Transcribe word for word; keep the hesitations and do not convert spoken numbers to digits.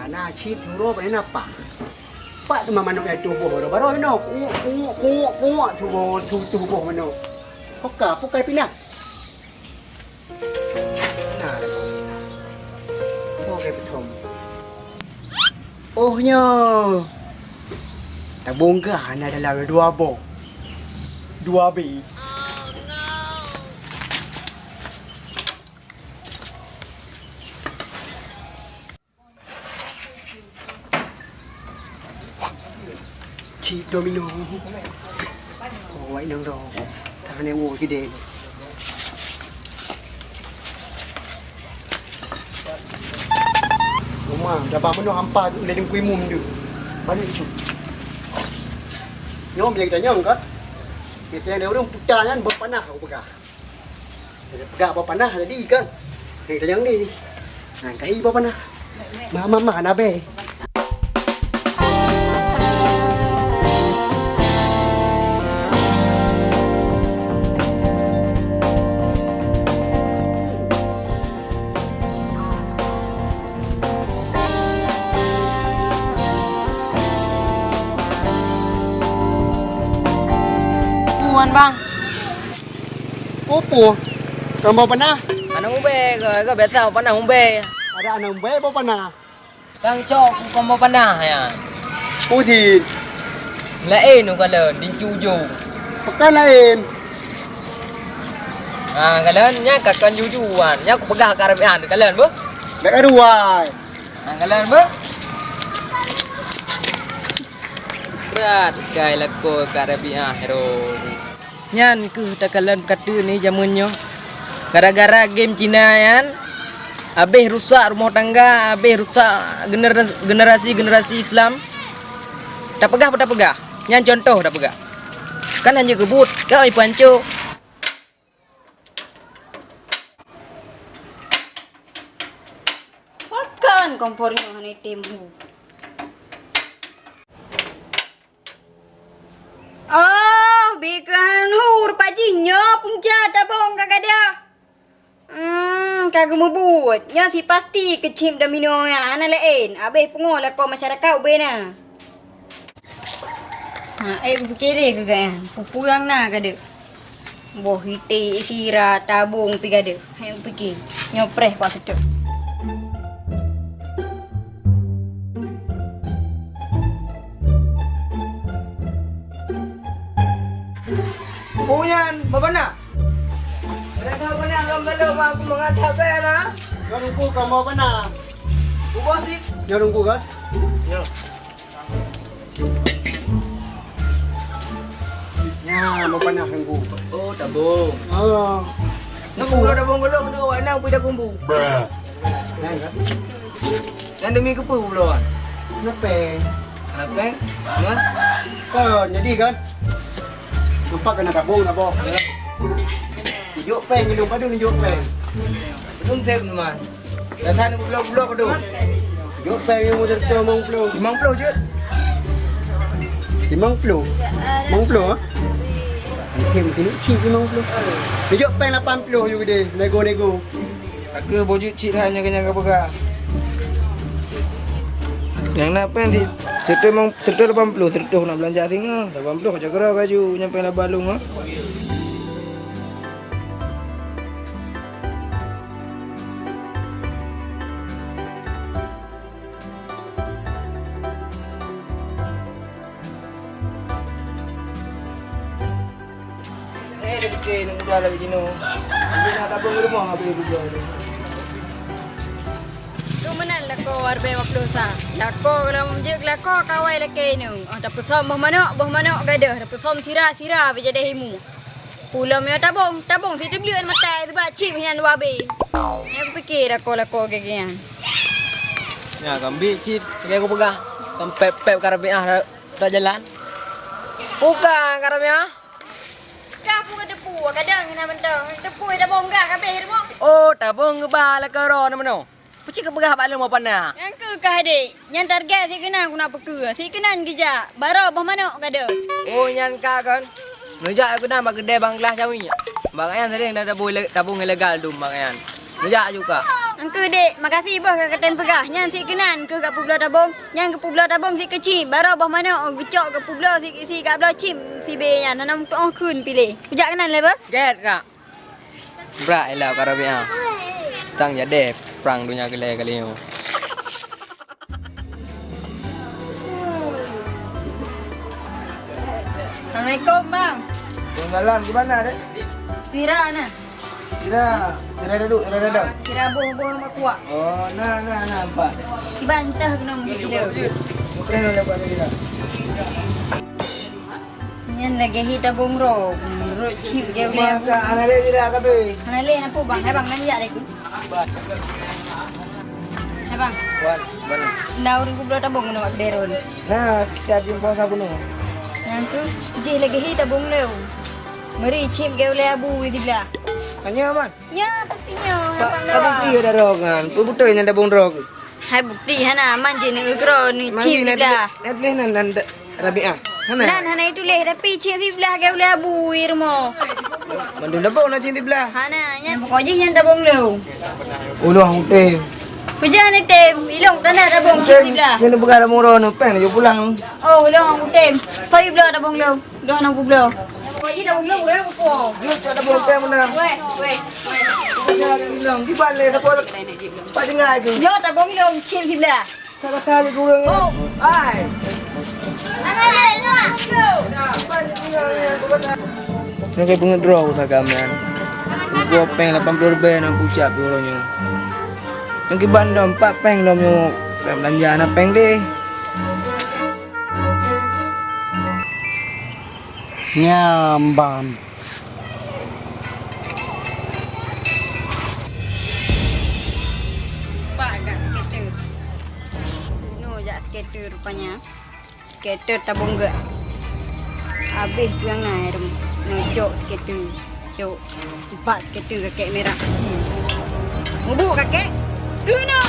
Na cit uroe bak na pat. Pat teuma manok nyang tuboh baroe-baroe inoe. Kungok, kungok, kungok, kungok tuboh, tu-, tuboh manok. Poka, poka pinah. Na, poka peuthom. Oh, nyoe. Tabong gah na dalam dua boh. Dua bih. Cit domino. Oh, wai nang ro. Tangan yang wo gede. Uma, dapat menu hampa tu, uleh dengkui mum tu. Balik tu. Nyom jadi tanyong kan? Kita yang ada orang putar kan, berpanah aku pegang. Peugah boh panah jadi kan. Hai, tanyong ni. Nah, kai boh panah. Ma, ma, ma, na be. Tuan, Bang. Peue-peue? Kon boh panah? Aneuëk ubé, ke, ke biasa boh panah ubé. Ada aneuëk ubé boh panah? Tang cok kon boh panah nyan. Peue cit? Laén u kalon, dincu ujong. Pakon laén? Ah, kalon nyan ka kon jujuan. Nyan kupeugah ka Rabiah kalon beuh. Bèk kaduai. Ah, kalon beuh. Brat kai lakoe ka Rabiah ro. Nyan kheueh takalon peukateuen ni jameun nyoe. Gara-gara game Cina nyan, habéh rusak rumoh tangga, habéh rusak genera-, generasi-generasi Islam. Tapeugah peue tapeugah? Nyan cuntoh tapeugah. Kan hana jeuet keu buet, ka ipeuhanco. Pakon kompor nyoe hana item hu? Oh, bèk keuhan hu, rupa jih nyoe punca tabong ka gadôh. Hmm, ka geumubuet. Nyoe si pasti keuchip domino nyan hana laén. Abéh pungoh lakoe masyarakat ubé na. Ha, eh, pike lé keu gata nyan. Peue-peue nyang na gadôh. Boh ité sira tabong pi gadôh. Hai pike. Nyoe preh bak seutôt. Peue nyan, Bapana? Bapana, lom balom aku mangat haba na. Nyoe Teungku, kamoe Bapana. Ubah sit. Nyoe Teungku, kan? Nyoe. Nyan, Bapana Teungku. Oh, tabong. Oh. Nyoe pulo tabong golom tu, awak nang pui tabong bu. Nyan, kan? Nyan demi keupeue pulo kan? Kenapa? Kenapa? Hah? Kan, jadi kan? Nampak kena tabong, tabong. Ya. Tunjuk pèng, ilong padum tunjuk pèng. Padum sép teuma. Rasa ni puluh-puluh padum. Tunjuk pèng ilong seratus lima puluh. Lima puluh je. Lima puluh? Lima puluh, ha? Mungkin, mungkin cit lima puluh. Tunjuk pèng lapan puluh je gede. Nego-nego. Aku boh jeuet cit hai nyang keunyan ka peugah. Nyang na pèng si, seratus limong, seratus lapan puluh, seratus nak beulanja singoh, lapan puluh ka jaga laju nyang pèng laba lôn, ha. Eh, dia kecil, nak muda lagi jenuh. Dia nak tabung rumah habis dia. Tu meunan lakoe warbe waktu sa. Lakoe kalau meujeuet lakoe kawai lakée nyoe. Oh, tapeusöm boh manok, boh manok gadoh, tapeusöm sira, sira beujadeh imu. Pulom nyoe tabong, tabong si teubleuet makai sebab cit hinan dua abée. Nyang pike lakoe-lakoe geuh nyan. Nya, kambik cit, lagèe kupeugah, kan pep-pep ka Rabiah. Tajalan. Bukan, Kak Ramia? Kah peue ka teupeu, kadang na mantong. Teupeu dah bonggah kabeh rumoh. Oh, tabong geuba lakèe droe na meunoe. Peucit keupeugah bak lôn boh panah. Nyang keu kah, Dek. Nyan target si keunan ku na peukeu. Si keunan geujak. Baroe boh manok gadoh. Oh, nyan ka kan. Neujak keunan bak keudè Bang Glah Jawi. Bak nyan sering dah tabong ile-, tabong ilegal dum bak nyan. Neujak juga. Engkeu dek, makasih boh ka katen peugah. Nyan si keunan keu ka peubloe tabong, nyan keu peubloe tabong si keuchim. Baroe boh manok geucok ka peubloe si, si ka bloe chim si be nyan. Hana meutuoh kheun piléh. Kujak keunan lé beuh. Gét kak. Brak ilak ka Rabi'ah. Tang jadeh prang donya geulée kali nyoe. Assalamualaikum, Bang. Waalaikumsalam. Di mana, Dek? Sira na. Sira, sira daduk, sira dadang. Sira boh-boh mak kuak. Oh, na, na, na, empat. Kiban tah kena mesti kilo. Bukan ada buat lagi dah. Nyan lagée hi tabong rok. Rot chip dia boleh. Maka hana lé sira kabeh. Hana lé napa, Bang? Hai, Bang, nan jak lé ku. Hai, Bang. Wan, mana? Nda ureueng kubloe tabong keunoe bak Darul. Nah, sekitar jeuem puasa bunoe. Nyang tu, jih lagée hi tabong leu. Meri chip ge ulée abu di siblah. Tanya, Man. Nya, pasti nya. Pak, Abang tapi doang. Dia dah roh kan. Pun betul yang tabong roh ke? Hai bukti hana, Man jih ni kro ni Man chip jih ni siblah. Tulis, eh, tulis nan, nan da-, Rabi'ah. Hana? Nan hana tulis, tapi chip siblah ge ulée abu di rumoh. Mandum tabong na chip siblah. Hana, nyan pokok jih nyan tabong leu. Uloh huteh. Kujak ni tem, ilong tanda tabong chip siblah. Nyan bukan tabong roh, peng laju pulang. Oh, uloh huteh. Soi bloe tabong leu. Dah nak kubloe. Pokok jih dah belum, udah buku. Dia tak ada belum payah menang. Weh, weh, weh. Kita jangan bilang, di balik tak boleh. Pak tinggal tu. Dia tak bong lom, chip siblah. Salah salah kurang. Oh. Hai. Anak dia, dia. Nyoe keu peungeut droe usaha gamelan. Dua peng lapan puluh ribèe nyang pucak pih uroe nyoe. Nyoe keu bandum empat peng lom nyoe. Belanja na peng deh. Nyamban. Pak jak skater. Bunoe jak skater rupanya. Skater tabong gak. Habéh peue nyang na, neucok skater. Cok. Empat skater kakek merah. Mubuk kakek. Guna.